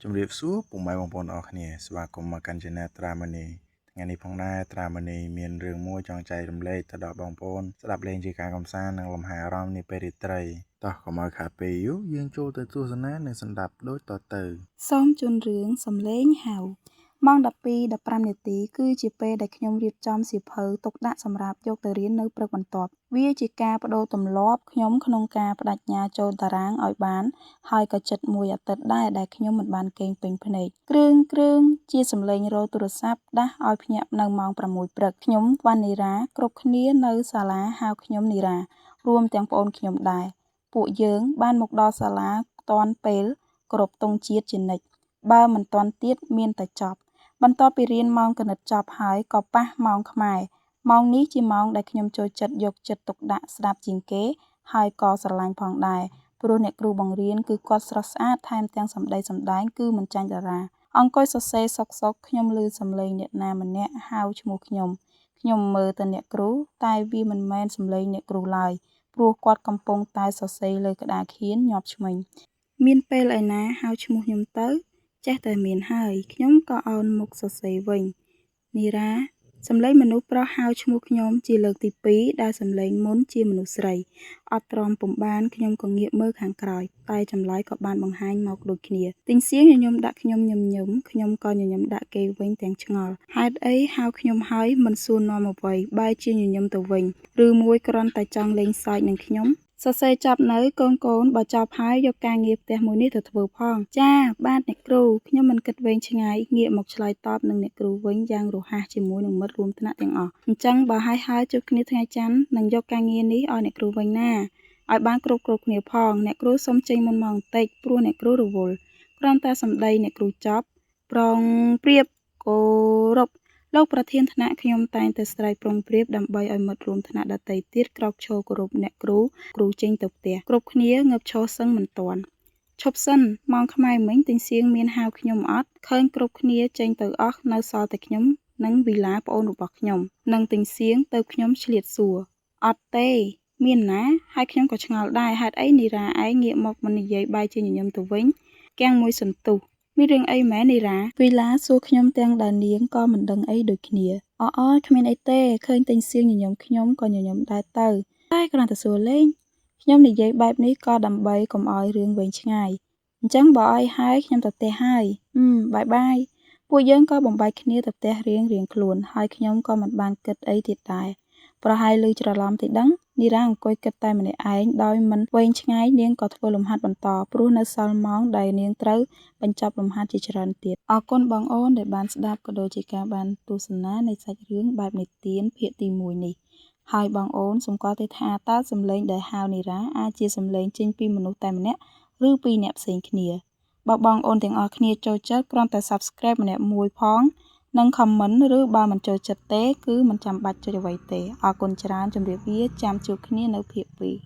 ជំរាបសួរពុកម៉ែបងប្អូនអរគ្នាស្វាគមន៍មកកាន់ Channel ត្រាម៉ានីថ្ងៃនេះផងដែរត្រាម៉ានីមានរឿងមួយចង់ចែករំលែកទៅដល់បងប្អូនស្ដាប់លេងជាការកម្សាន្តនិងលំហែអារម្មណ៍នាពេលរាត្រីតោះកុំឲ្យខាតពេលយូរយើងចូលទៅទស្សនានិងស្ដាប់ដូចតទៅ សូមជូនរឿងសំលេងហៅម៉ោង12:15នាទីគឺជាពេលដែលខ្ញុំរៀបចំសៀវភៅទុកដាក់សម្រាប់យកទៅរៀននៅព្រឹកបន្ទាប់វាជាការប្ដូរទម្លាប់ខ្ញុំក្នុងការប្ដេជ្ញាចូលតារាងឲ្យបានហើយក៏ជិតមួយអាទិត្យដែរដែលខ្ញុំមិនបានគេងពេញភ្នែកគ្រឿងគ្រឿងជាសំឡេងរោទ៍ទូរស័ព្ទដាស់ឲ្យភ្ញាក់នៅម៉ោង6ព្រឹកខ្ញុំវ៉ាន់នីរ៉ាគ្រប់គ្នានៅសាលាហៅខ្ញុំនីរ៉ារួមទាំងប្អូនខ្ញុំដែរពួកយើងបានមកដល់សាលាទាន់ពេលគោរពទង់ជាតិជានិច្ចបើមិនទាន់ទៀតមានតែចប់បន្ទាប់ពីរៀនម៉ោងគណិតចប់ហើយក៏ប៉ះម៉ោងខ្មែរម៉ោងនេះជាម៉ោងដែលខ្ញុំចូលចិត្តយកចិត្តទុកដាក់ស្ដាប់ជាងគេហើយក៏ស្រឡាញ់ផងដែរព្រោះអ្នកគ្រូបង្រៀនគឺគាត់ស្រស់ស្អាតថែមទាំងសម្ដីសម្ដែងគឺមិនចាញ់តារាអង្គុយសរសេរសុកៗខ្ញុំឮសំឡេងអ្នកណាម្នាក់ហៅឈ្មោះខ្ញុំខ្ញុំមើលទៅអ្នកគ្រូតែវាមិនមែនសំឡេងអ្នកគ្រូឡើយព្រោះគាត់កំពុងតែសរសេរលើក្តារខៀនញាប់ឆ្មិញមានពេលឯណាហៅឈ្មោះខ្ញុំទៅចេះតែមានហើយខ្ញុំក៏អោនមុខសរសេរវិញនីរ៉ាសំឡេងមនុស្សប្រុសហៅឈ្មោះខ្ញុំជាលើកទី2ដែលសំឡេងមុនជាមនុស្សស្រីអត់ទ្រាំពុំបានខ្ញុំក៏ងាកមើលខាងក្រោយតែចម្លើយក៏បានបង្ហាញមកដូចគ្នាទិញសៀងញញឹមដាក់ខ្ញុំញឹមញឹមខ្ញុំក៏ញញឹមដាក់គេវិញទាំងឆ្ងល់ហេតុអីហៅខ្ញុំហើយមិនសួរនាំអ្វីបែរជាញញឹមទៅវិញឬមួយគ្រាន់តែចង់លេងសើចនឹងខ្ញុំសរសេរចប់នៅកូនៗបើចប់ហើយយកការងារផ្ទះមួយនេះទៅធ្វើផងចាបាទអ្នកគ្រូខ្ញុំមិនគិតវែងឆ្ងាយងាកមកឆ្លើយតបនឹងអ្នកគ្រូវិញយ៉ាងរហ័សជាមួយនឹងមិត្តរួមថ្នាក់ទាំងអស់អញ្ចឹងបើហើយហើយជួបគ្នាថ្ងៃច័ន្ទនឹងយកការងារនេះឲ្យអ្នកគ្រូវិញណាឲ្យបានគ្រប់គ្នាផងអ្នកគ្រូសុំចេញមុនម៉ោងបន្តិចព្រោះអ្នកគ្រូរវល់គ្រាន់តែសម្ដីអ្នកគ្រូចប់ប្រុងប្រៀបគោរពលោកប្រធានថ្នាក់ខ្ញុំតែងតែស្រែកប្រុងប្រៀបដើម្បីឲ្យមិត្តរួមថ្នាក់ដទៃទៀតក្រោកឈរគោរពអ្នកគ្រូគ្រូចេញទៅផ្ទះគ្រប់គ្នាងើបឈរសឹងមិនទាន់ឈប់សិនម៉ោងខ្មែរមិញទិញសៀងមានហៅខ្ញុំអត់ឃើញគ្រប់គ្នាចេញទៅអស់នៅសល់តែខ្ញុំនិងវីឡាប្អូនរបស់ខ្ញុំនិងទិញសៀងទៅខ្ញុំឆ្លៀតសួរអត់ទេមានណាហើយខ្ញុំក៏ឆ្ងល់ដែរហេតុអីនីរ៉ាឯងងាកមកមិននិយាយបែរជាញញឹមទៅវិញគាំងមួយសន្ទុះមានរឿងអីមែននីរ៉ាវីឡាសួរខ្ញុំទាំងដែលនាងក៏មិនដឹងអីដូចគ្នាអអគ្មានអីទេឃើញទិញសៀងញញឹមខ្ញុំក៏ញញឹមដែរទៅតែគ្រាន់តែសួរលេងខ្ញុំនិយាយបែបនេះក៏ដើម្បីកុំឲ្យរឿងវែងឆ្ងាយអញ្ចឹងបើអីហើយខ្ញុំទៅផ្ទះហើយបាយបាយពួកយើងក៏បំបែកគ្នាទៅផ្ទះរៀងៗខ្លួនហើយខ្ញុំក៏មិនបានគិតអីទៀតដែរប្រហែលឮច្រឡំទេដឹងនីរ៉ាអង្គុយគិតតែម្នាក់ឯងដោយមិនវែងឆ្ងាយនាងក៏ធ្វើលំហាត់បន្តព្រោះនៅសល់ម៉ោងដែលនាងត្រូវបញ្ចប់លំហាត់ជាច្រើនទៀតអរគុណបងអូនដែលបានស្ដាប់ក៏ដូចជាការបានទស្សនានៃសាច់រឿងបែបនិទានភាគទី1នេះហើយបងអូនសម្គាល់ទេថាតើសំឡេងដែលហៅនីរ៉ាអាចជាសំឡេងចេញពីមនុស្សតែម្នាក់ឬពីរនាក់ផ្សេងគ្នាបើបងអូនទាំងអស់គ្នាចូលចិត្តគ្រាន់តែ Subscribe ម្នាក់មួយផងនិង comment ឬបើមិនចូលចិត្តទេគឺមិនចាំបាច់ចុចអ្វីទេអរគុណច្រើនជម្រាបលាចាំជួបគ្នានៅភាគ2